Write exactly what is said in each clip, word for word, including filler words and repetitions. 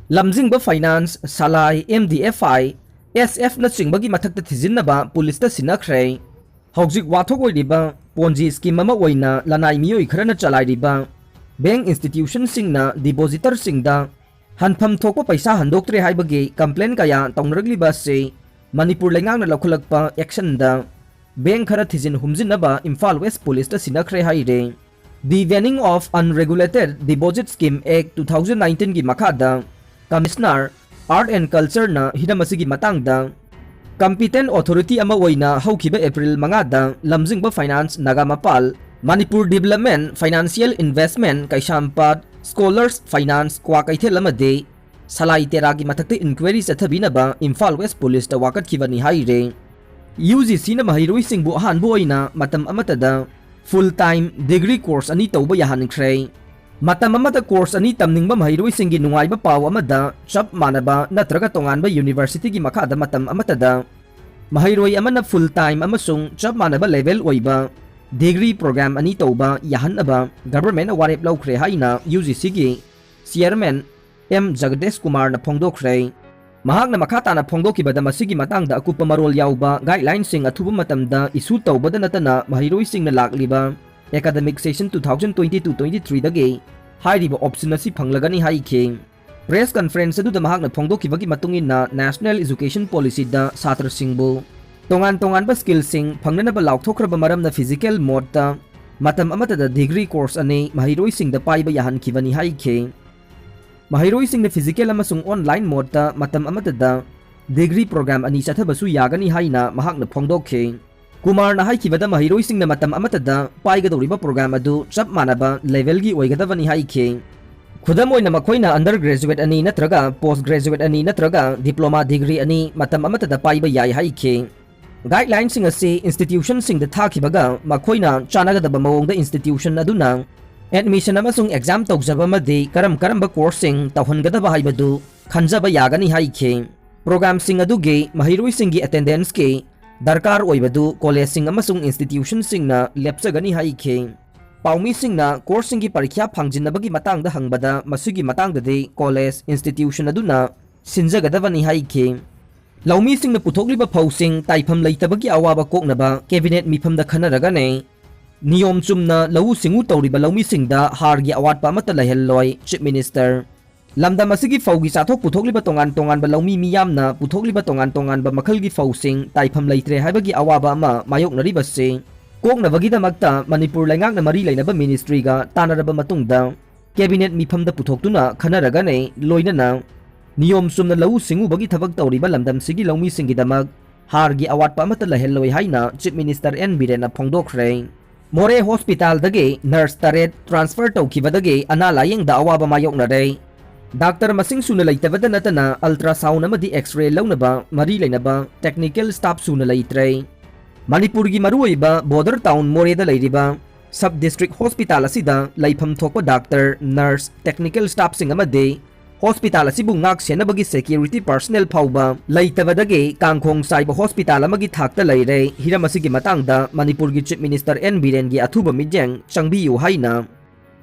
ꯂꯝꯖꯤꯡꯕ ꯐꯥꯏꯅꯥꯟꯁ, ꯁꯂꯥꯏ, M D F ꯑꯥꯏ, ꯑꯦꯁ ꯑꯦꯐꯅꯆꯤꯡꯕꯒꯤ ꯃꯊꯛꯇ ꯊꯤꯖꯤꯟꯅꯕ ꯄꯨꯂꯤꯁꯇ ꯁꯤꯟꯅꯈ꯭ꯔꯦ꯫ ꯍꯧꯖꯤꯛ ꯋꯥꯊꯣꯛ ꯑꯣꯏꯔꯤꯕ ꯄꯣꯟꯖꯤ ꯁ꯭ꯀꯤꯝ ꯑꯃ ꯑꯣꯏꯅ ꯂꯅꯥꯏ ꯃꯤꯑꯣꯏ ꯈꯔꯅ ꯆꯂꯥꯏꯔꯤꯕ ꯕꯦꯡꯛ ꯏꯟꯁꯇꯤꯇ꯭ꯌꯨꯁꯟꯁꯤꯡꯅ ꯗꯤꯄꯣꯖꯤꯇꯔꯁꯤꯡꯗ ꯍꯟꯐꯝ ꯊꯣꯛꯄ ꯄꯩꯁꯥ ꯍꯟꯗꯣꯛꯇ꯭ꯔꯦ ꯍꯥꯏꯕꯒꯤ ꯀꯝꯄ꯭ꯂꯦꯟ ꯀꯌꯥ ꯇꯧꯅꯔꯛꯂꯤꯕ ꯑꯁꯤ ꯃꯅꯤꯄꯨꯔ ꯂꯩꯉꯥꯛꯅ ꯂꯧꯈꯠꯂꯛꯄ ꯑꯦꯛꯁꯟꯗ ꯕꯦꯡꯛ ꯈꯔ ꯊꯤꯖꯤꯟ ꯍꯨꯝꯖꯤꯟꯅꯕ ꯏꯝꯐꯥꯜ ꯋꯦꯁ ꯄꯨꯂꯤꯁꯇ ꯁꯤꯟꯅꯈ꯭ꯔꯦ ꯍꯥꯏꯔꯦ꯫ The Banning of Unregulated Deposit Scheme Act two thousand nineteenꯒꯤ ꯃꯈꯥꯗ ꯀꯃꯤꯁꯅꯔ ꯑꯥꯔꯠ ꯑꯦꯟ ꯀꯜꯆꯔꯅ ꯍꯤꯔꯝ ꯑꯁꯤꯒꯤ ꯃꯇꯥꯡꯗ ꯀꯝꯄꯤꯇꯦꯟ ꯑꯣꯊꯣꯔꯤꯇꯤ ꯑꯃ ꯑꯣꯏꯅ ꯍꯧꯈꯤꯕ ꯑꯦꯄ꯭ꯔꯤꯜ ꯃꯉꯥꯗ ꯂꯝꯖꯤꯡꯕ finance Nagamapal, Manipur development financial investment Keishampat, scholars finance Kwakeithel ꯑꯃꯗꯤ ꯁꯂꯥꯏ ꯇꯦꯔꯥꯒꯤ ꯃꯊꯛꯇ ꯏꯟꯀ꯭ꯋꯥꯏꯔꯤ ꯆꯠꯊꯕꯤꯅꯕ ꯏꯝꯐꯥꯜ ꯋꯦꯁ ꯄꯨꯂꯤꯁꯇ ꯋꯥꯀꯠꯈꯤꯕꯅꯤ ꯍꯥꯏꯔꯦ꯫ ꯌꯨ ꯖꯤ ꯁꯤꯅ ꯃꯍꯩꯔꯣꯏꯁꯤꯡꯕꯨ ꯑꯍꯥꯟꯕ ꯑꯣꯏꯅ ꯃꯇꯝ ꯑꯃꯠꯇꯗ ꯐꯨꯜ ꯇꯥꯏꯝ ꯗꯤꯒ꯭ꯔꯤ ꯀꯣꯔꯁ ꯑꯅꯤ ꯇꯧꯕ ꯌꯥꯍꯟꯈ꯭ꯔꯦ꯫ ꯃꯇꯝ ꯑꯃꯗ ꯀꯣꯔꯁ ꯑꯅꯤ ꯇꯝꯅꯤꯡꯕ ꯃꯍꯩꯔꯣꯏꯁꯤꯡꯒꯤ ꯅꯨꯡꯉꯥꯏꯕ ꯄꯥꯎ ꯑꯃꯗ ꯆꯞ ꯃꯥꯟꯅꯕ ꯅꯠꯇ꯭ꯔꯒ ꯇꯣꯉꯥꯟꯕ ꯌꯨꯅꯤꯚꯔꯁꯤꯇꯤꯒꯤ ꯃꯈꯥꯗ ꯃꯇꯝ ꯑꯃꯠꯇꯗ ꯃꯍꯩꯔꯣꯏ ꯑꯃꯅ ꯐꯨꯜ ꯇꯥꯏꯝ ꯑꯃꯁꯨꯡ ꯆꯞ ꯃꯥꯟꯅꯕ ꯂꯦꯚꯦꯜ ꯑꯣꯏꯕ ꯗꯤꯒ꯭ꯔꯤ ꯄ꯭ꯔꯣꯒ꯭ꯔꯥꯝ ꯑꯅꯤ ꯇꯧꯕ ꯌꯥꯍꯟꯅꯕ ꯒꯚꯔꯟꯃꯦꯟꯠꯅ ꯋꯥꯔꯦꯞ ꯂꯧꯈ꯭ꯔꯦ ꯍꯥꯏꯅ ꯌꯨ ꯖꯤ ꯁꯤꯒꯤ ꯆꯤꯌꯔꯃꯦꯟ ꯑꯦꯝ ꯖꯒꯗꯦꯁ ꯀꯨꯃꯥꯔꯅ ꯐꯣꯡꯗꯣꯛꯈ꯭ꯔꯦ꯫ ꯃꯍꯥꯛꯅ ꯃꯈꯥ ꯇꯥꯅ ꯐꯣꯡꯗꯣꯛꯈꯤꯕꯗ ꯃꯁꯤꯒꯤ ꯃꯇꯥꯡꯗ ꯑꯀꯨꯞꯄ ꯃꯔꯣꯜ ꯌꯥꯎꯕ ꯒꯥꯏꯗꯂꯥꯏꯟꯁꯤꯡ ꯑꯊꯨꯕ ꯃꯇꯝꯗ ꯏꯁꯨ ꯇꯧꯕꯗ ꯅꯠꯇꯅ ꯃꯍꯩꯔꯣꯏꯁꯤꯡꯅ ꯂꯥꯛꯂꯤꯕ academic session two thousand twenty-two twenty-threeꯗꯒꯤ ꯍꯥꯏꯔꯤꯕ ꯑꯣꯞꯁꯟ ꯑꯁꯤ ꯐꯪꯂꯒꯅꯤ ꯍꯥꯏꯈꯤ꯫ ꯄ꯭ꯔꯦꯁ ꯀꯟꯐꯔꯦꯟꯁ ꯑꯗꯨꯗ ꯃꯍꯥꯛꯅ ꯐꯣꯡꯗꯣꯛꯈꯤꯕꯒꯤ ꯃꯇꯨꯡ ꯏꯟꯅ ꯅꯦꯁꯅꯦꯜ ꯑꯦꯖꯨꯀꯦꯁꯟ ꯄꯣꯂꯤꯁꯤꯗ ꯁꯥꯇ꯭ꯔꯁꯤꯡꯕꯨ ꯇꯣꯉꯥꯟ ꯇꯣꯉꯥꯟꯕ ꯁ꯭ꯀꯤꯜꯁꯤꯡ ꯐꯪꯅꯅꯕ ꯂꯥꯎꯊꯣꯛꯈ꯭ꯔꯕ ꯃꯔꯝꯅ ꯐꯤꯖꯤꯀꯦꯜ ꯃꯣꯗꯇ ꯃꯇꯝ ꯑꯃꯠꯇꯗ ꯗꯤꯒ꯭ꯔꯤ ꯀꯣꯔꯁ ꯑꯅꯤ ꯃꯍꯩꯔꯣꯏꯁꯤꯡꯗ ꯄꯥꯏꯕ ꯌꯥꯍꯟꯈꯤꯕꯅꯤ ꯍꯥꯏꯈꯤ꯫ ꯃꯍꯩꯔꯣꯏꯁꯤꯡꯅ ꯐꯤꯖꯤꯀꯦꯜ ꯑꯃꯁꯨꯡ ꯑꯣꯟꯂꯥꯏꯟ ꯃꯣꯗꯇ ꯃꯇꯝ ꯑꯃꯠꯇꯗ ꯗꯤꯒ꯭ꯔꯤ ꯄ꯭ꯔꯣꯒ꯭ꯔꯥꯝ ꯑꯅꯤ ꯆꯠꯊꯕꯁꯨ ꯌꯥꯒꯅꯤ ꯍꯥꯏꯅ ꯃꯍꯥꯛꯅ ꯐꯣꯡꯗꯣꯛꯈꯤ꯫ ꯀꯨꯃꯥꯔꯅ ꯍꯥꯏꯈꯤꯕꯗ ꯃꯍꯩꯔꯣꯏꯁꯤꯡꯅ ꯃꯇꯝ ꯑꯃꯠꯇꯗ ꯄꯥꯏꯒꯗꯧꯔꯤꯕ ꯄ꯭ꯔꯣꯒ꯭ꯔꯥꯝ ꯑꯗꯨ ꯆꯞ ꯃꯥꯟꯅꯕ ꯂꯦꯚꯦꯜꯒꯤ ꯑꯣꯏꯒꯗꯕꯅꯤ ꯍꯥꯏꯈꯤ꯫ ꯈꯨꯗꯝ ꯑꯣꯏꯅ ꯃꯈꯣꯏꯅ ꯑꯟꯗꯔ ꯒ꯭ꯔꯦꯖꯨꯋꯦꯠ ꯑꯅꯤ ꯅꯠꯇ꯭ꯔꯒ ꯄꯣꯁ ꯒ꯭ꯔꯦꯖꯨꯋꯦꯠ ꯑꯅꯤ ꯅꯠꯇ꯭ꯔꯒ ꯗꯤꯄ꯭ꯂꯣꯃꯥ ꯗꯤꯒ꯭ꯔꯤ ꯑꯅꯤ ꯃꯇꯝ ꯑꯃꯠꯇꯗ ꯄꯥꯏꯕ ꯌꯥꯏ ꯍꯥꯏꯈꯤ꯫ ꯒꯥꯏꯗꯂꯥꯏꯟꯁꯤꯡ ꯑꯁꯤ ꯏꯟꯁꯇꯤꯇ꯭ꯌꯨꯁꯟꯁꯤꯡꯗ ꯊꯥꯈꯤꯕꯒ ꯃꯈꯣꯏꯅ ꯆꯥꯟꯅꯒꯗꯕ ꯃꯑꯣꯡꯗ ꯏꯟꯁꯇꯤꯇ꯭ꯌꯨꯁꯟ ꯑꯗꯨꯅ ꯑꯦꯗꯃꯤꯁꯟ ꯑꯃꯁꯨꯡ ꯑꯦꯛꯖꯥꯝ ꯇꯧꯖꯕ ꯑꯃꯗꯤ ꯀꯔꯝ ꯀꯔꯝꯕ ꯀꯣꯔꯁꯁꯤꯡ ꯇꯧꯍꯟꯒꯗꯕ ꯍꯥꯏꯕꯗꯨ ꯈꯟꯖꯕ ꯌꯥꯒꯅꯤ ꯍꯥꯏꯈꯤ꯫ ꯄ꯭ꯔꯣꯒ꯭ꯔꯥꯝꯁꯤꯡ ꯑꯗꯨꯒꯤ ꯃꯍꯩꯔꯣꯏꯁꯤꯡꯒꯤ ꯑꯦꯇꯦꯟꯗꯦꯟꯁꯀꯤ ꯗꯔꯀꯥꯔ ꯑꯣꯏꯕꯗꯨ ꯀꯣꯂꯦꯖꯁꯤꯡ ꯑꯃꯁꯨꯡ ꯏꯟꯁꯇꯤꯇ꯭ꯌꯨꯁꯟꯁꯤꯡꯅ ꯂꯦꯞꯆꯒꯅꯤ ꯍꯥꯏꯈꯤ꯫ ꯄꯥꯎꯃꯤꯁꯤꯡꯅ courseꯁꯤꯡꯒꯤ ꯄꯔꯤꯈ꯭ꯌꯥ ꯐꯥꯡꯖꯤꯟꯅꯕꯒꯤ ꯃꯇꯥꯡꯗ ꯍꯪꯕꯗ, ꯃꯁꯤꯒꯤ ꯃꯇꯥꯡꯗꯗꯤ college, institution ꯑꯗꯨꯅ ꯁꯤꯟꯖꯒꯗꯕꯅꯤ ꯍꯥꯏꯈꯤ꯫ ꯂꯧꯃꯤꯁꯤꯡꯅ ꯄꯨꯊꯣꯛꯂꯤꯕ ꯐꯧꯁꯤꯡ ꯇꯥꯏꯐꯝ ꯂꯩꯇꯕꯒꯤ ꯑꯋꯥꯕ ꯀꯣꯛꯅꯕ cabinet ꯃꯤꯐꯝꯗ ꯈꯟꯅꯔꯒꯅꯤ ꯅꯤꯌꯣꯝ ꯆꯨꯝꯅ ꯂꯧꯎ ꯁꯤꯡꯎ ꯇꯧꯔꯤꯕ ꯂꯧꯃꯤꯁꯤꯡꯗ ꯍꯥꯔꯒꯤ ꯑꯋꯥꯠꯄ ꯑꯃꯠꯇ ꯂꯩꯍꯜꯂꯣꯏ, Chief Minister꯫ ꯂꯝꯗꯝ ꯑꯁꯤꯒꯤ ꯐꯧꯒꯤ ꯆꯥꯊꯣꯛ ꯄꯨꯊꯣꯛꯂꯤꯕ ꯇꯣꯉꯥꯟ ꯇꯣꯉꯥꯟꯕ ꯂꯧꯃꯤ ꯃꯤꯌꯥꯝꯅ ꯄꯨꯊꯣꯛꯂꯤꯕ ꯇꯣꯉꯥꯟ ꯇꯣꯉꯥꯟꯕ ꯃꯈꯜꯒꯤ ꯐꯧꯁꯤꯡ ꯇꯥꯏꯐꯝ ꯂꯩꯇ꯭ꯔꯦ ꯍꯥꯏꯕꯒꯤ ꯑꯋꯥꯕ ꯑꯃ ꯃꯥꯌꯣꯛꯅꯔꯤꯕꯁꯤ ꯀꯣꯛꯅꯕꯒꯤꯗꯃꯛꯇ ꯃꯅꯤꯄꯨꯔ ꯂꯩꯉꯥꯛꯅ ꯃꯔꯤ ꯂꯩꯅꯕ ministryꯒ ꯇꯥꯟꯅꯔꯕ ꯃꯇꯨꯡꯗ cabinet ꯃꯤꯐꯝꯗ ꯄꯨꯊꯣꯛꯇꯨꯅ ꯈꯟꯅꯔꯒꯅꯤ, ꯂꯣꯏꯅꯅ ꯅꯤꯌꯣꯝ ꯆꯨꯝꯅ ꯂꯧꯎ ꯁꯤꯡꯎꯕꯒꯤ ꯊꯕꯛ ꯇꯧꯔꯤꯕ ꯂꯝꯗꯝꯁꯤꯒꯤ ꯂꯧꯃꯤꯁꯤꯡꯒꯤꯗꯃꯛ ꯍꯥꯔꯒꯤ ꯑꯋꯥꯠꯄ ꯑꯃꯠꯇ ꯂꯩꯍꯜꯂꯣꯏ ꯍꯥꯏꯅ Chief Minister ꯑꯦꯟ ꯕꯤꯔꯦꯟꯅ ꯐꯣꯡꯗꯣꯛꯈ꯭ꯔꯦ꯫ ꯃꯣꯔꯦ ꯍꯣꯁꯄꯤꯇꯥꯜꯗꯒꯤ ꯅꯔꯁ ꯇꯔꯦꯠ transfer ꯇꯧꯈꯤꯕꯗꯒꯤ ꯑꯅꯥ ꯂꯥꯌꯦꯡꯗ ꯑꯋꯥꯕ ꯃꯥꯌꯣꯛꯅꯔꯦ꯫ ꯗꯥꯛꯇꯔ ꯃꯁꯤꯡ ꯁꯨꯅ ꯂꯩꯇꯕꯗ ꯅꯠꯇꯅ ultrasound ꯑꯃꯗꯤ X-ray ꯂꯧꯅꯕ ꯃꯔꯤ ꯂꯩꯅꯕ technical staff ꯁꯨꯅ ꯂꯩꯇ꯭ꯔꯦ꯫ ꯃꯅꯤꯄꯨꯔꯒꯤ ꯃꯔꯨꯑꯣꯏꯕ border town ꯃꯣꯔꯦꯗ ꯂꯩꯔꯤꯕ sub district hospital ꯑꯁꯤꯗ ꯂꯩꯐꯝ ꯊꯣꯛꯄ ꯗꯥꯛꯇꯔ, ꯅꯔꯁ, technical staffꯁꯤꯡ ꯑꯃꯗꯤ ꯍꯣꯁꯄꯤꯇꯥꯜ ꯑꯁꯤꯕꯨ ꯉꯥꯛ ꯁꯦꯟꯅꯕꯒꯤ security personnel ꯐꯥꯎꯕ ꯂꯩꯇꯕꯗꯒꯤ ꯀꯥꯡꯈꯣꯡ ꯆꯥꯏꯕ ꯍꯣꯁꯄꯤꯇꯥꯜ ꯑꯃꯒꯤ ꯊꯥꯛꯇ ꯂꯩꯔꯦ꯫ ꯍꯤꯔꯝ ꯑꯁꯤꯒꯤ ꯃꯇꯥꯡꯗ ꯃꯅꯤꯄꯨꯔꯒꯤ Chief Minister ꯑꯦꯟ ꯕꯤꯔꯦꯟꯒꯤ ꯑꯊꯨꯕ ꯃꯤꯠꯌꯦꯡ ꯆꯪꯕꯤꯌꯨ ꯍꯥꯏꯅ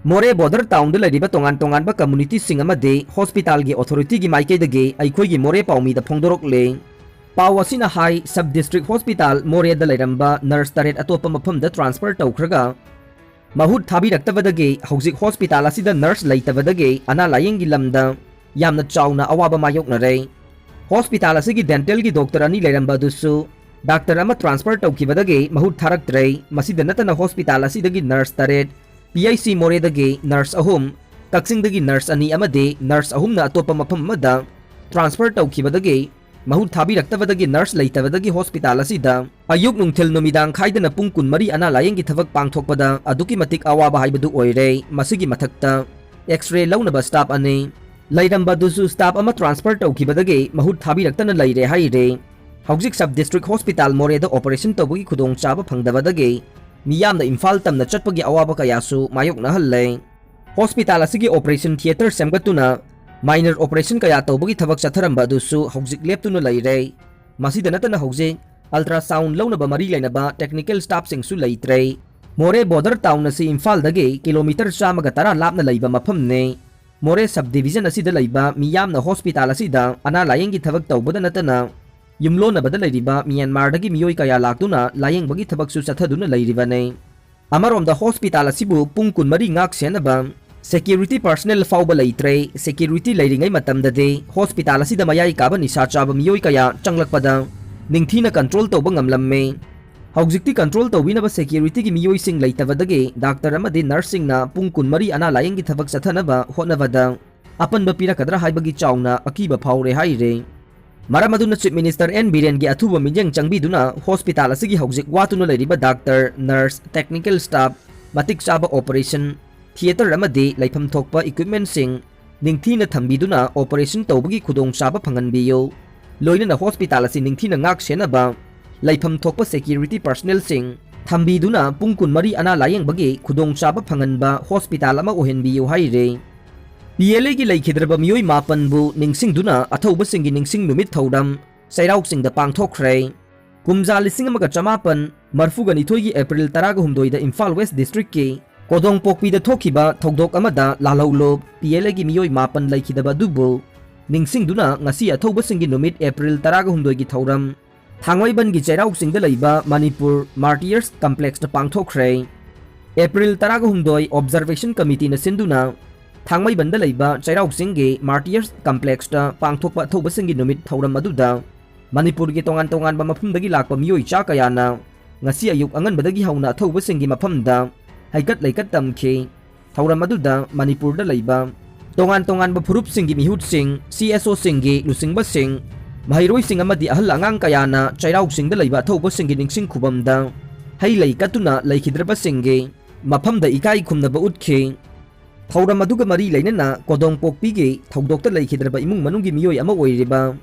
ꯃꯣꯔꯦ border townꯗ ꯂꯩꯔꯤꯕ ꯇꯣꯉꯥꯟ ꯇꯣꯉꯥꯟꯕ communityꯁꯤꯡ ꯑꯃꯗꯤ ꯍꯣꯁꯄꯤꯇꯥꯜꯒꯤ authorityꯒꯤ ꯃꯥꯏꯀꯩꯗꯒꯤ ꯑꯩꯈꯣꯏꯒꯤ ꯃꯣꯔꯦ ꯄꯥꯎꯃꯤꯗ ꯐꯣꯡꯗꯣꯔꯛꯂꯦ꯫ ꯄꯥꯎ ꯑꯁꯤꯅ ꯍꯥꯏ, sub district hospital ꯃꯣꯔꯦꯗ ꯂꯩꯔꯝꯕ ꯅꯔꯁ ꯇꯔꯦꯠ ꯑꯇꯣꯞꯄ ꯃꯐꯝꯗ transfer ꯇꯧꯈ꯭ꯔꯒ ꯃꯍꯨꯠ ꯊꯥꯕꯤꯔꯛꯇꯕꯗꯒꯤ ꯍꯧꯖꯤꯛ ꯍꯣꯁꯄꯤꯇꯥꯜ ꯑꯁꯤꯗ ꯅꯔꯁ ꯂꯩꯇꯕꯗꯒꯤ ꯑꯅꯥ ꯂꯥꯌꯦꯡꯒꯤ ꯂꯝꯗ ꯌꯥꯝꯅ ꯆꯥꯎꯅ ꯑꯋꯥꯕ ꯃꯥꯌꯣꯛꯅꯔꯦ꯫ ꯍꯣꯁꯄꯤꯇꯥꯜ ꯑꯁꯤꯒꯤ dentalꯒꯤ ꯗꯣꯛꯇꯔ ꯑꯅꯤ ꯂꯩꯔꯝꯕ ꯑꯗꯨꯁꯨ ꯗꯥꯛꯇꯔ ꯑꯃ transfer ꯇꯧꯈꯤꯕꯗꯒꯤ ꯃꯍꯨꯠ ꯊꯥꯔꯛꯇ꯭ꯔꯦ꯫ ꯃꯁꯤꯗ ꯅꯠꯇꯅ ꯍꯣꯁꯄꯤꯇꯥꯜ ꯑꯁꯤꯗꯒꯤ ꯅꯔꯁ ꯇꯔꯦꯠ, ꯄꯤ ꯑꯩꯆ ꯁꯤ ꯃꯣꯔꯦꯗꯒꯤ ꯅꯔꯁ ꯑꯍꯨꯝ, ꯀꯛꯆꯤꯡꯗꯒꯤ ꯅꯔꯁ ꯑꯅꯤ ꯑꯃꯗꯤ ꯅꯔꯁ ꯑꯍꯨꯝꯅ ꯑꯇꯣꯞꯄ ꯃꯐꯝ ꯑꯃꯗ transfer ꯇꯧꯈꯤꯕꯗꯒꯤ ꯃꯍꯨꯠ ꯊꯥꯕꯤꯔꯛꯇꯕꯗꯒꯤ ꯅꯔꯁ ꯂꯩꯇꯕꯗꯒꯤ ꯍꯣꯁꯄꯤꯇꯥꯜ ꯑꯁꯤꯗ ꯑꯌꯨꯛ ꯅꯨꯡꯊꯤꯜ ꯅꯨꯃꯤꯗꯥꯡ ꯈꯥꯏꯗꯅ ꯄꯨꯡ ꯀꯨꯟꯃꯔꯤ ꯑꯅꯥ ꯂꯥꯌꯦꯡꯒꯤ ꯊꯕꯛ ꯄꯥꯡꯊꯣꯛꯄꯗ ꯑꯗꯨꯛꯀꯤ ꯃꯇꯤꯛ ꯑꯋꯥꯕ ꯍꯥꯏꯕꯗꯨ ꯑꯣꯏꯔꯦ꯫ ꯃꯁꯤꯒꯤ ꯃꯊꯛꯇ X-ray ꯂꯧꯅꯕ staff ꯑꯅꯤ ꯂꯩꯔꯝꯕ ꯑꯗꯨꯁꯨ staff ꯑꯃ transfer ꯇꯧꯈꯤꯕꯗꯒꯤ ꯃꯍꯨꯠ ꯊꯥꯕꯤꯔꯛꯇꯅ ꯂꯩꯔꯦ ꯍꯥꯏꯔꯦ꯫ ꯍꯧꯖꯤꯛ sub district hospital ꯃꯣꯔꯦꯗ operation ꯇꯧꯕꯒꯤ ꯈꯨꯗꯣꯡꯆꯥꯕ ꯐꯪꯗꯕꯗꯒꯤ ꯃꯤꯌꯥꯝꯅ ꯏꯝꯐꯥꯜ ꯇꯝꯅ ꯆꯠꯄꯒꯤ ꯑꯋꯥꯕ ꯀꯌꯥꯁꯨ ꯃꯥꯌꯣꯛꯅꯍꯜꯂꯦ꯫ ꯍꯣꯁꯄꯤꯇꯥꯜ ꯑꯁꯤꯒꯤ operation theatre ꯁꯦꯝꯒꯠꯇꯨꯅ minor operation ꯀꯌꯥ ꯇꯧꯕꯒꯤ ꯊꯕꯛ ꯆꯠꯊꯔꯝꯕ ꯑꯗꯨꯁꯨ ꯍꯧꯖꯤꯛ ꯂꯦꯞꯇꯨꯅ ꯂꯩꯔꯦ꯫ ꯃꯁꯤꯗ ꯅꯠꯇꯅ ꯍꯧꯖꯤꯛ ultrasound ꯂꯧꯅꯕ ꯃꯔꯤ ꯂꯩꯅꯕ technical staffꯁꯤꯡꯁꯨ ꯂꯩꯇ꯭ꯔꯦ꯫ ꯃꯣꯔꯦ ꯕꯣꯔꯗꯔ ꯇꯥꯎꯟ ꯑꯁꯤ ꯏꯝꯐꯥꯜꯗꯒꯤ ꯀꯤꯂꯣꯃꯤꯇꯔ ꯆꯥꯝꯃꯒ ꯇꯔꯥ ꯂꯥꯞꯅ ꯂꯩꯕ ꯃꯐꯝꯅꯤ꯫ ꯃꯣꯔꯦ ꯁꯕ ꯗꯤꯕꯤꯖꯟ ꯑꯁꯤꯗ ꯂꯩꯕ ꯃꯤꯌꯥꯝꯅ ꯍꯣꯁꯄꯤꯇꯥꯜ ꯑꯁꯤꯗ ꯑꯅꯥ ꯂꯥꯌꯦꯡꯒꯤ ꯊꯕꯛ ꯇꯧꯕꯗ ꯅꯠꯇꯅ ꯌꯨꯝꯂꯣꯟꯅꯕꯗ ꯂꯩꯔꯤꯕ ꯃ꯭ꯌꯥꯟꯃꯥꯔꯗꯒꯤ ꯃꯤꯑꯣꯏ ꯀꯌꯥ ꯂꯥꯛꯇꯨꯅ ꯂꯥꯌꯦꯡꯕꯒꯤ ꯊꯕꯛꯁꯨ ꯆꯠꯊꯗꯨꯅ ꯂꯩꯔꯤꯕꯅꯤ꯫ ꯑꯃꯔꯣꯝꯗ ꯍꯣꯁꯄꯤꯇꯥꯜ ꯑꯁꯤꯕꯨ ꯄꯨꯡ ꯀꯨꯟꯃꯔꯤ ꯉꯥꯛ ꯁꯦꯟꯅꯕ ꯁꯦꯀ꯭ꯌꯨꯔꯤꯇꯤ ꯄꯥꯔꯁꯅꯦꯜ ꯐꯥꯎꯕ ꯂꯩꯇ꯭ꯔꯦ꯫ ꯁꯦꯀ꯭ꯌꯨꯔꯤꯇꯤ ꯂꯩꯔꯤꯉꯩ ꯃꯇꯝꯗꯗꯤ ꯍꯣꯁꯄꯤꯇꯥꯜ ꯑꯁꯤꯗ ꯃꯌꯥꯏ ꯀꯥꯕ ꯅꯤꯁꯥ ꯆꯥꯕ ꯃꯤꯑꯣꯏ ꯀꯌꯥ ꯆꯪꯂꯛꯄꯗ ꯅꯤꯡꯊꯤꯅ ꯀꯟꯇ꯭ꯔꯣꯜ ꯇꯧꯕ ꯉꯝꯂꯝꯃꯤ꯫ ꯍꯧꯖꯤꯛꯇꯤ ꯀꯟꯇ꯭ꯔꯣꯜ ꯇꯧꯕꯤꯅꯕ ꯁꯦꯀ꯭ꯌꯨꯔꯤꯇꯤꯒꯤ ꯃꯤꯑꯣꯏꯁꯤꯡ ꯂꯩꯇꯕꯗꯒꯤ ꯗꯥꯛꯇꯔ ꯑꯃꯗꯤ ꯅꯔꯁꯁꯤꯡꯅ ꯄꯨꯡ ꯀꯨꯟꯃꯔꯤ ꯑꯅꯥ ꯂꯥꯌꯦꯡꯒꯤ ꯊꯕꯛ ꯆꯠꯊꯅꯕ ꯍꯣꯠꯅꯕꯗ ꯑꯄꯟꯕ ꯄꯤꯔꯛꯀꯗ꯭ꯔꯥ ꯍꯥꯏꯕꯒꯤ ꯆꯥꯎꯅ ꯑꯀꯤꯕ ꯐꯥꯎꯔꯦ ꯍꯥꯏꯔꯤ꯫ ꯃꯔꯝ ꯑꯗꯨꯅ ꯆꯤꯐ ꯃꯤꯅꯤꯁꯇꯔ ꯑꯦꯟ ꯕꯤꯔꯦꯟꯒꯤ ꯑꯊꯨꯕ ꯃꯤꯠꯌꯦꯡ ꯆꯪꯕꯤꯗꯨꯅ ꯍꯣꯁꯄꯤꯇꯥꯜ ꯑꯁꯤꯒꯤ ꯍꯧꯖꯤꯛ ꯋꯥꯠꯇꯨꯅ ꯂꯩꯔꯤꯕ ꯗꯥꯛꯇꯔ, ꯅꯔꯁ, ꯇꯦꯛꯅꯤꯀꯦꯜ ꯁ꯭ꯇꯥꯐ, ꯃꯇꯤꯛ ꯆꯥꯕ ꯑꯣꯄꯔꯦꯁꯟ ꯊꯤꯌꯦꯇꯔ ꯑꯃꯗꯤ ꯂꯩꯐꯝ ꯊꯣꯛꯄ ꯏꯀ꯭ꯋꯤꯞꯃꯦꯟꯁꯤꯡ ꯅꯤꯡꯊꯤꯅ ꯊꯝꯕꯤꯗꯨꯅ ꯑꯣꯄꯔꯦꯁꯟ ꯇꯧꯕꯒꯤ ꯈꯨꯗꯣꯡꯆꯥꯕ ꯐꯪꯍꯟꯕꯤꯌꯨ꯫ ꯂꯣꯏꯅꯅ ꯍꯣꯁꯄꯤꯇꯥꯜ ꯑꯁꯤ ꯅꯤꯡꯊꯤꯅ ꯉꯥꯛ ꯁꯦꯟꯅꯕ ꯂꯩꯐꯝ ꯊꯣꯛꯄ ꯁꯦꯀ꯭ꯌꯨꯔꯤꯇꯤ ꯄꯥꯔꯁꯅꯦꯜꯁꯤꯡ ꯊꯝꯕꯤꯗꯨꯅ ꯄꯨꯡ ꯀꯨꯟꯃꯔꯤ ꯑꯅꯥ ꯂꯥꯌꯦꯡꯕꯒꯤ ꯈꯨꯗꯣꯡꯆꯥꯕ ꯐꯪꯍꯟꯕ ꯍꯣꯁꯄꯤꯇꯥꯜ ꯑꯃ ꯑꯣꯏꯍꯟꯕꯤꯌꯨ ꯍꯥꯏꯔꯤ꯫ ꯄꯤ ꯑꯦꯜ ꯑꯦꯒꯤ ꯂꯩꯈꯤꯗ꯭ꯔꯕ ꯃꯤꯑꯣꯏ ꯃꯥꯄꯟꯕꯨ ꯅꯤꯡꯁꯤꯡꯗꯨꯅ ꯑꯊꯧꯕꯁꯤꯡꯒꯤ ꯅꯤꯡꯁꯤꯡ ꯅꯨꯃꯤꯠ ꯊꯧꯔꯝ ꯆꯩꯔꯥꯎ ꯆꯤꯡꯗ ꯄꯥꯡꯊꯣꯛꯈ꯭ꯔꯦ꯫ ꯀꯨꯝꯖꯥ ꯂꯤꯁꯤꯡ ꯑꯃꯒ ꯆꯃꯥꯄꯟ ꯃꯔꯐꯨꯒ ꯅꯤꯊꯣꯏꯒꯤ ꯑꯦꯄ꯭ꯔꯤꯜ ꯇꯔꯥꯒ ꯍꯨꯝꯗꯣꯏꯗ ꯏꯝꯐꯥꯜ ꯋꯦꯁ ꯗꯤꯁꯇ꯭ꯔꯤꯛꯀꯤ ꯀꯣꯗꯣꯡꯄꯣꯛꯄꯤꯗ ꯊꯣꯛꯈꯤꯕ ꯊꯧꯗꯣꯛ ꯑꯃꯗ ꯂꯥꯜꯍꯧꯂꯨꯞ ꯄꯤ ꯑꯦꯜ ꯑꯦꯒꯤ ꯃꯤꯑꯣꯏ ꯃꯥꯄꯟ ꯂꯩꯈꯤꯗꯕ ꯑꯗꯨꯕꯨ ꯅꯤꯡꯁꯤꯡꯗꯨꯅ ꯉꯁꯤ ꯑꯊꯧꯕꯁꯤꯡꯒꯤ ꯅꯨꯃꯤꯠ ꯑꯦꯄ꯭ꯔꯤꯜ ꯇꯔꯥꯒ ꯍꯨꯝꯗꯣꯏꯒꯤ ꯊꯧꯔꯝ ꯊꯥꯡꯃꯩꯕꯟꯒꯤ ꯆꯩꯔꯥꯎ ꯆꯤꯡꯗ ꯂꯩꯕ ꯃꯅꯤꯄꯨꯔ ꯃꯥꯔꯇꯤꯌꯔꯁ ꯀꯝꯄ꯭ꯂꯦꯛꯁꯇ ꯄꯥꯡꯊꯣꯛꯈ꯭ꯔꯦ꯫ ꯑꯦꯄ꯭ꯔꯤꯜ ꯇꯔꯥꯒ ꯍꯨꯝꯗꯣꯏ ꯑꯣꯕꯖꯔꯕꯦꯁꯟ ꯀꯃꯤꯇꯤꯅ ꯁꯤꯟꯗꯨꯅ ꯊꯥꯡꯃꯩꯕꯟꯗ ꯂꯩꯕ ꯆꯩꯔꯥꯎ ꯆꯤꯡꯒꯤ ꯃꯥꯔꯇꯤꯌꯔꯁ ꯀꯝꯄ꯭ꯂꯦꯛꯁꯇ ꯄꯥꯡꯊꯣꯛꯄ ꯑꯊꯧꯕꯁꯤꯡꯒꯤ ꯅꯨꯃꯤꯠ ꯊꯧꯔꯝ ꯑꯗꯨꯗ ꯃꯅꯤꯄꯨꯔꯒꯤ ꯇꯣꯉꯥꯟ ꯇꯣꯉꯥꯟꯕ ꯃꯐꯝꯗꯒꯤ ꯂꯥꯛꯄ ꯃꯤꯑꯣꯏ ꯆꯥ ꯀꯌꯥꯅ ꯉꯁꯤ ꯑꯌꯨꯛ ꯑꯉꯟꯕꯗꯒꯤ ꯍꯧꯅ ꯑꯊꯧꯕꯁꯤꯡꯒꯤ ꯃꯐꯝꯗ ꯍꯩꯀꯠ ꯂꯩꯀꯠ ꯇꯝꯈꯤ꯫ ꯊꯧꯔꯝ ꯑꯗꯨꯗ ꯃꯅꯤꯄꯨꯔꯗ ꯂꯩꯕ ꯇꯣꯉꯥꯟ ꯇꯣꯉꯥꯟꯕ ꯐꯨꯔꯨꯞꯁꯤꯡꯒꯤ ꯃꯤꯍꯨꯠꯁꯤꯡ, ꯁꯤ ꯑꯦꯁ ꯑꯣꯁꯤꯡꯒꯤ ꯂꯨꯆꯤꯡꯕꯁꯤꯡ, ꯃꯍꯩꯔꯣꯏꯁꯤꯡ ꯑꯃꯗꯤ ꯑꯍꯜ ꯑꯉꯥꯡ ꯀꯌꯥꯅ ꯆꯩꯔꯥꯎ ꯆꯤꯡꯗ ꯂꯩꯕ ꯑꯊꯧꯕꯁꯤꯡꯒꯤ ꯅꯤꯡꯁꯤꯡ ꯈꯨꯕꯝꯗ ꯍꯩ ꯂꯩ ꯀꯠꯇꯨꯅ ꯂꯩꯈꯤꯗ꯭ꯔꯕꯁꯤꯡꯒꯤ ꯃꯐꯝꯗ ꯏꯀꯥꯏ ꯈꯨꯝꯅꯕ ꯎꯠꯈꯤ꯫ ꯊꯧꯔꯝ ꯑꯗꯨꯒ ꯃꯔꯤ ꯂꯩꯅꯅ ꯀꯣꯗꯣꯡꯄꯣꯛꯄꯤꯒꯤ ꯊꯧꯗꯣꯛꯇ ꯂꯩꯈꯤꯗ꯭ꯔꯕ ꯏꯃꯨꯡ ꯃꯅꯨꯡꯒꯤ ꯃꯤꯑꯣꯏ ꯑꯃ ꯑꯣꯏꯔꯤꯕ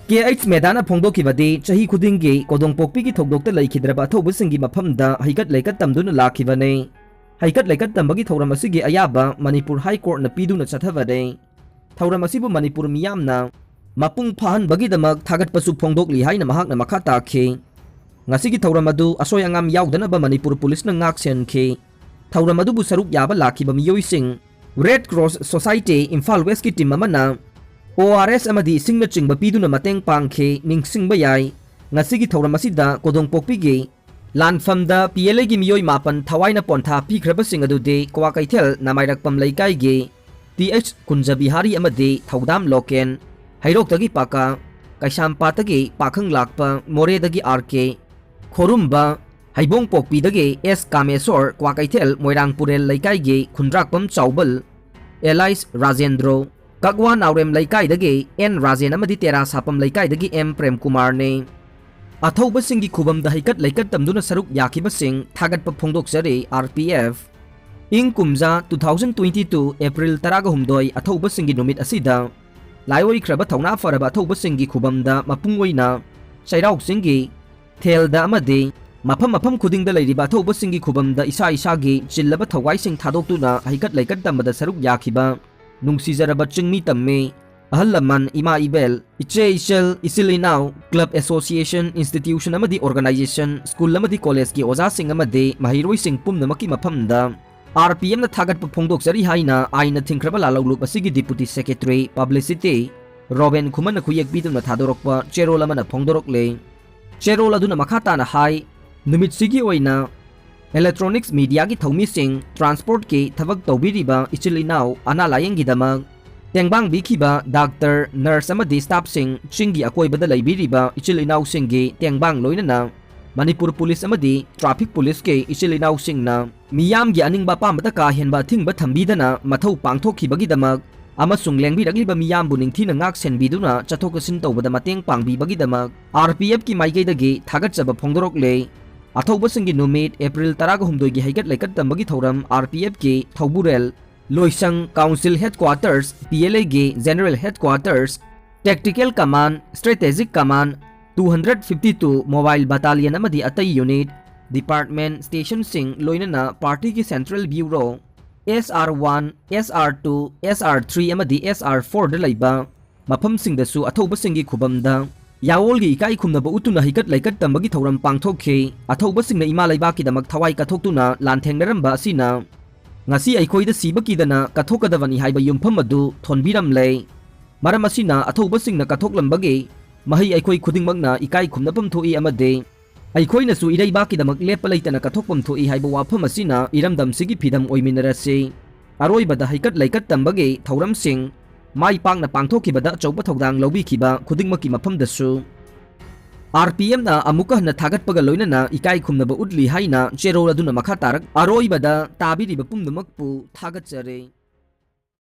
ꯀꯦ ꯑꯩꯆ ꯃꯦꯗꯥꯅ ꯐꯣꯡꯗꯣꯛꯈꯤꯕꯗꯤ ꯆꯍꯤ ꯈꯨꯗꯤꯡꯒꯤ ꯀꯣꯗꯣꯡꯄꯣꯛꯄꯤꯒꯤ ꯊꯧꯗꯣꯛꯇ ꯂꯩꯈꯤꯗ꯭ꯔꯕ ꯑꯊꯧꯕꯁꯤꯡꯒꯤ ꯃꯐꯝꯗ ꯍꯩꯀꯠ ꯂꯩꯀꯠ ꯇꯝꯗꯨꯅ ꯂꯥꯛꯈꯤꯕꯅꯤ꯫ ꯍꯩꯀꯠ ꯂꯩꯀꯠ ꯇꯝꯕꯒꯤ ꯊꯧꯔꯝ ꯑꯁꯤꯒꯤ ꯑꯌꯥꯕ ꯃꯅꯤꯄꯨꯔ ꯍꯥꯏ ꯀꯣꯔꯠꯅ ꯄꯤꯗꯨꯅ ꯆꯠꯊꯕꯅꯤ꯫ ꯊꯧꯔꯝ ꯑꯁꯤꯕꯨ ꯃꯅꯤꯄꯨꯔ ꯃꯤꯌꯥꯝꯅ ꯃꯄꯨꯡ ꯐꯥꯍꯟꯕꯒꯤꯗꯃꯛ ꯊꯥꯒꯠꯄꯁꯨ ꯐꯣꯡꯗꯣꯛꯂꯤ ꯍꯥꯏꯅ ꯃꯍꯥꯛꯅ ꯃꯈꯥ ꯇꯥꯈꯤ꯫ ꯉꯁꯤꯒꯤ ꯊꯧꯔꯝ ꯑꯗꯨ ꯑꯁꯣꯏ ꯑꯉꯥꯝ ꯌꯥꯎꯗꯅꯕ ꯃꯅꯤꯄꯨꯔ ꯄꯨꯂꯤꯁꯅ ꯉꯥꯛ ꯁꯦꯟꯈꯤ꯫ ꯊꯧꯔꯝ ꯑꯗꯨꯕꯨ ꯁꯔꯨꯛ ꯌꯥꯕ ꯂꯥꯛꯈꯤꯕ ꯃꯤꯑꯣꯏꯁꯤꯡ, Red Cross Society ꯏꯝꯐꯥꯜ ꯋꯦꯁꯀꯤ ꯇꯤꯝ ꯑꯃꯅ ꯑꯣ ꯑꯥꯔ ꯑꯦꯁ ꯑꯃꯗꯤ ꯏꯁꯤꯡꯅꯆꯤꯡꯕ ꯄꯤꯗꯨꯅ ꯃꯇꯦꯡ ꯄꯥꯡꯈꯤ꯫ ꯅꯤꯡꯁꯤꯡꯕ ꯌꯥꯏ, ꯉꯁꯤꯒꯤ ꯊꯧꯔꯝ ꯑꯁꯤꯗ ꯀꯣꯗꯣꯡꯄꯣꯛꯄꯤꯒꯤ ꯂꯥꯟꯐꯝꯗ ꯄꯤ ꯑꯦꯜ ꯑꯦꯒꯤ ꯃꯤꯑꯣꯏ ꯃꯥꯄꯟ ꯊꯋꯥꯏꯅ ꯄꯣꯟꯊꯥ ꯄꯤꯈ꯭ꯔꯕꯁꯤꯡ ꯑꯗꯨꯗꯤ ꯀ꯭ꯋꯥꯀꯩꯊꯦꯜ ꯅꯃꯥꯏꯔꯛꯄꯝ ꯂꯩꯀꯥꯏꯒꯤ ꯇꯤ ꯑꯩꯆ ꯀꯨꯟꯖꯕꯤꯍꯥꯔꯤ ꯑꯃꯗꯤ ꯊꯧꯗꯥꯝ ꯂꯣꯀꯦꯟ, ꯍꯩꯔꯣꯛꯇꯒꯤ ꯄꯥꯀꯥ, ꯀꯩꯁꯥꯝꯄꯥꯠꯇꯒꯤ ꯄꯥꯈꯪ ꯂꯥꯛꯄ, ꯃꯣꯔꯦꯗꯒꯤ ꯑꯥꯔ ꯀꯦ ꯈꯣꯔꯨꯝꯕ, ꯍꯩꯕꯣꯡꯄꯣꯛꯄꯤꯗꯒꯤ ꯑꯦꯁ ꯀꯥꯃꯦꯁꯣꯔ, ꯀ꯭ꯋꯥꯀꯩꯊꯦꯜ ꯃꯣꯏꯔꯥꯡ ꯄꯨꯔꯦꯜ ꯂꯩꯀꯥꯏꯒꯤ ꯈꯨꯟꯗ꯭ꯔꯥꯛꯄꯝ ꯆꯥꯎꯕꯜ, ꯑꯦꯂꯥꯏꯁ ꯔꯥꯖꯦꯟꯗ꯭ꯔꯣ, ꯀꯛꯋꯥ ꯅꯥꯎꯔꯦꯝ ꯂꯩꯀꯥꯏꯗꯒꯤ ꯑꯦꯟ ꯔꯥꯖꯦꯟ ꯑꯃꯗꯤ ꯇꯦꯔꯥ ꯁꯥꯄꯝ ꯂꯩꯀꯥꯏꯗꯒꯤ ꯑꯦꯝ ꯄ꯭ꯔꯦꯝꯀꯨꯃꯥꯔꯅꯤ꯫ ꯑꯊꯧꯕꯁꯤꯡꯒꯤ ꯈꯨꯕꯝꯗ ꯍꯩꯀꯠ ꯂꯩꯀꯠ ꯇꯝꯗꯨꯅ ꯁꯔꯨꯛ ꯌꯥꯈꯤꯕꯁꯤꯡ ꯊꯥꯒꯠꯄ ꯐꯣꯡꯗꯣꯛꯆꯔꯤ ꯑꯥꯔ ꯄꯤ ꯑꯦꯐ꯫ ꯏꯪ ꯀꯨꯝꯖꯥ two thousand twenty two April ꯇꯔꯥꯒ ꯍꯨꯝꯗꯣꯏ ꯑꯊꯧꯕꯁꯤꯡꯒꯤ ꯅꯨꯃꯤꯠ ꯑꯁꯤꯗ ꯂꯥꯏꯑꯣꯏꯈ꯭ꯔꯕ ꯊꯧꯅꯥ ꯐꯔꯕ ꯑꯊꯧꯕꯁꯤꯡꯒꯤ ꯈꯨꯕꯝꯗ ꯃꯄꯨꯡ ꯑꯣꯏꯅ ꯆꯩꯔꯥꯎ ꯆꯤꯡꯒꯤ ꯊꯦꯜꯗ ꯑꯃꯗꯤ ꯃꯐꯝ ꯃꯐꯝ ꯈꯨꯗꯤꯡꯗ ꯂꯩꯔꯤꯕ ꯑꯊꯧꯕꯁꯤꯡꯒꯤ ꯈꯨꯕꯝꯗ ꯏꯁꯥ ꯏꯁꯥꯒꯤ ꯆꯤꯜꯂꯕ ꯊꯧꯒꯥꯏꯁꯤꯡ ꯊꯥꯗꯣꯛꯇꯨꯅ ꯍꯩꯀꯠ ꯂꯩꯀꯠ ꯇꯝꯕꯗ ꯁꯔꯨꯛ ꯌꯥꯈꯤꯕ ꯅꯨꯡꯁꯤꯖꯔꯕ ꯆꯤꯡꯃꯤ ꯇꯝꯃꯤ, ꯑꯍꯜ ꯂꯃꯟ, ꯏꯃꯥ ꯏꯕꯦꯜ, ꯏꯆꯦ ꯏꯆꯜ, ꯏꯆꯤꯜ ꯏꯅꯥꯎ, club association, institution ꯑꯃꯗꯤ organization, school ꯑꯃꯗꯤ collegeꯀꯤ ꯑꯣꯖꯥꯁꯤꯡ ꯑꯃꯗꯤ ꯃꯍꯩꯔꯣꯏꯁꯤꯡ ꯄꯨꯝꯅꯃꯛꯀꯤ ꯃꯐꯝꯗ ꯑꯥꯔ ꯄꯤ ꯑꯦꯐꯅ ꯊꯥꯒꯠꯄ ꯐꯣꯡꯗꯣꯛꯆꯔꯤ ꯍꯥꯏꯅ ꯑꯥꯏꯟꯅ ꯊꯤꯡꯈ꯭ꯔꯕ ꯂꯥꯜꯍꯧꯂꯨꯞ ꯑꯁꯤꯒꯤ Deputy Secretary Publicity ꯔꯣꯕꯦꯟ ꯈꯨꯃꯟꯅ ꯈꯨꯌꯦꯛ ꯄꯤꯗꯨꯅ ꯊꯥꯗꯣꯔꯛꯄ ꯆꯦꯔꯣꯜ ꯑꯃꯅ ꯐꯣꯡꯗꯣꯔꯛꯂꯦ꯫ ꯆꯦꯔꯣꯜ ꯑꯗꯨꯅ ꯃꯈꯥ ꯇꯥꯅ ꯍꯥꯏ, ꯅꯨꯃꯤꯠꯁꯤꯒꯤ ꯑꯣꯏꯅ electronics mediaꯒꯤ ꯊꯧꯃꯤꯁꯤꯡ, transportꯀꯤ ꯊꯕꯛ ꯇꯧꯕꯤꯔꯤꯕ ꯏꯆꯤꯜ ꯏꯅꯥꯎ, ꯑꯅꯥ ꯂꯥꯌꯦꯡꯒꯤꯗꯃꯛ ꯇꯦꯡꯕꯥꯡꯕꯤꯈꯤꯕ doctor, nurse ꯑꯃꯗꯤ staffꯁꯤꯡ, ꯆꯤꯡꯒꯤ ꯑꯀꯣꯏꯕꯗ ꯂꯩꯕꯤꯔꯤꯕ ꯏꯆꯤꯜ ꯏꯅꯥꯎꯁꯤꯡꯒꯤ ꯇꯦꯡꯕꯥꯡ ꯂꯣꯏꯅꯅ ꯃꯅꯤꯄꯨꯔ ꯄꯨꯂꯤꯁ ꯑꯃꯗꯤ traffic ꯄꯨꯂꯤꯁꯀꯤ ꯏꯆꯤꯜ ꯏꯅꯥꯎꯁꯤꯡꯅ ꯃꯤꯌꯥꯝꯒꯤ ꯑꯅꯤꯡꯕ ꯑꯄꯥꯝꯕꯗ ꯀꯥ ꯍꯦꯟꯕ ꯑꯊꯤꯡꯕ ꯊꯝꯕꯤꯗꯅ ꯃꯊꯧ ꯄꯥꯡꯊꯣꯛꯈꯤꯕꯒꯤꯗꯃꯛ ꯑꯃꯁꯨꯡ ꯂꯦꯡꯕꯤꯔꯛꯂꯤꯕ ꯃꯤꯌꯥꯝꯕꯨ ꯅꯤꯡꯊꯤꯅ ꯉꯥꯛ ꯁꯦꯟꯕꯤꯗꯨꯅ ꯆꯠꯊꯣꯛ ꯆꯠꯁꯤꯟ ꯇꯧꯕꯗ ꯃꯇꯦꯡ ꯄꯥꯡꯕꯤꯕꯒꯤꯗꯃꯛ ꯑꯥꯔ ꯄꯤ ꯑꯦꯐꯀꯤ ꯃꯥꯏꯀꯩꯗꯒꯤ ꯊꯥꯒꯠꯆꯕ ꯐꯣꯡꯗꯣꯔꯛꯂꯦ꯫ ꯑꯊꯧꯕꯁꯤꯡꯒꯤ ꯅꯨꯃꯤꯠ April ꯇꯔꯥꯒ ꯍꯨꯝꯗꯣꯏꯒꯤ ꯍꯩꯀꯠ ꯂꯩꯀꯠ ꯇꯝꯕꯒꯤ ꯊꯧꯔꯝ ꯑꯥꯔ ꯄꯤ ꯑꯦꯐꯀꯤ ꯊꯧꯕꯨꯔꯦꯜ ꯂꯣꯏꯁꯪ Council Headquarters, ꯄꯤ ꯑꯦꯜ ꯑꯦꯒꯤ General Headquarters, Tactical Command, Strategic Command, two hundred fifty two Mobile Battalion ꯑꯃꯗꯤ ꯑꯇꯩ unit, department, stationꯁꯤꯡ ꯂꯣꯏꯅꯅ partyꯒꯤ Central Bureau, S R one, S R two, S R three ꯑꯃꯗꯤ S R fourꯗ ꯂꯩꯕ ꯃꯐꯝꯁꯤꯡꯗꯁꯨ ꯑꯊꯧꯕꯁꯤꯡꯒꯤ ꯈꯨꯕꯝꯗ ꯌꯥꯑꯣꯜꯒꯤ ꯏꯀꯥꯏ ꯈꯨꯝꯅꯕ ꯎꯠꯇꯨꯅ ꯍꯩꯀꯠ ꯂꯩꯀꯠ ꯇꯝꯕꯒꯤ ꯊꯧꯔꯝ ꯄꯥꯡꯊꯣꯛꯈꯤ꯫ ꯑꯊꯧꯕꯁꯤꯡꯅ ꯏꯃꯥ ꯂꯩꯕꯥꯛꯀꯤꯗꯃꯛ ꯊꯋꯥꯏ ꯀꯠꯊꯣꯛꯇꯨꯅ ꯂꯥꯟꯊꯦꯡꯅꯔꯝꯕ ꯑꯁꯤꯅ ꯉꯁꯤ ꯑꯩꯈꯣꯏꯗ ꯁꯤꯕ ꯀꯤꯗꯅ ꯀꯠꯊꯣꯛꯀꯗꯕꯅꯤ ꯍꯥꯏꯕ ꯌꯨꯝꯐꯝ ꯑꯗꯨ ꯊꯣꯟꯕꯤꯔꯝꯂꯦ꯫ ꯃꯔꯝ ꯑꯁꯤꯅ ꯑꯊꯧꯕꯁꯤꯡꯅ ꯀꯠꯊꯣꯛꯂꯝꯕꯒꯤ ꯃꯍꯩ ꯑꯩꯈꯣꯏ ꯈꯨꯗꯤꯡꯃꯛꯅ ꯏꯀꯥꯏ ꯈꯨꯝꯅꯐꯝ ꯊꯣꯛꯏ ꯑꯃꯗꯤ ꯑꯩꯈꯣꯏꯅꯁꯨ ꯏꯔꯩꯕꯥꯛꯀꯤꯗꯃꯛ ꯂꯦꯞꯄ ꯂꯩꯇꯅ ꯀꯠꯊꯣꯛꯐꯝ ꯊꯣꯛꯏ ꯍꯥꯏꯕ ꯋꯥꯐꯝ ꯑꯁꯤꯅ ꯏꯔꯝꯗꯝꯁꯤꯒꯤ ꯐꯤꯗꯝ ꯑꯣꯏꯃꯤꯟꯅꯔꯁꯤ꯫ ꯑꯔꯣꯏꯕꯗ ꯍꯩꯀꯠ ꯂꯩꯀꯠ ꯇꯝꯕꯒꯤ ꯊꯧꯔꯝꯁꯤꯡ ꯃꯥꯏ ꯄꯥꯛꯅ ꯄꯥꯡꯊꯣꯛꯈꯤꯕꯗ ꯑꯆꯧꯕ ꯊꯧꯗꯥꯡ ꯂꯧꯕꯤꯈꯤꯕ ꯈꯨꯗꯤꯡꯃꯛꯀꯤ ꯃꯐꯝꯗꯁꯨ ꯑꯥꯔ ꯄꯤ ꯑꯦꯝꯅ ꯑꯃꯨꯛꯀ ꯍꯟꯅ ꯊꯥꯒꯠꯄꯒ ꯂꯣꯏꯅꯅ ꯏꯀꯥꯏ ꯈꯨꯝꯅꯕ ꯎꯠꯂꯤ ꯍꯥꯏꯅ ꯆꯦꯔꯣꯜ ꯑꯗꯨꯅ ꯃꯈꯥ ꯇꯥꯔꯛ ꯑꯔꯣꯏꯕꯗ ꯇꯥꯕꯤꯔꯤꯕ ꯄꯨꯝꯅꯃꯛꯄꯨ ꯊꯥꯒꯠꯆꯔꯤ꯫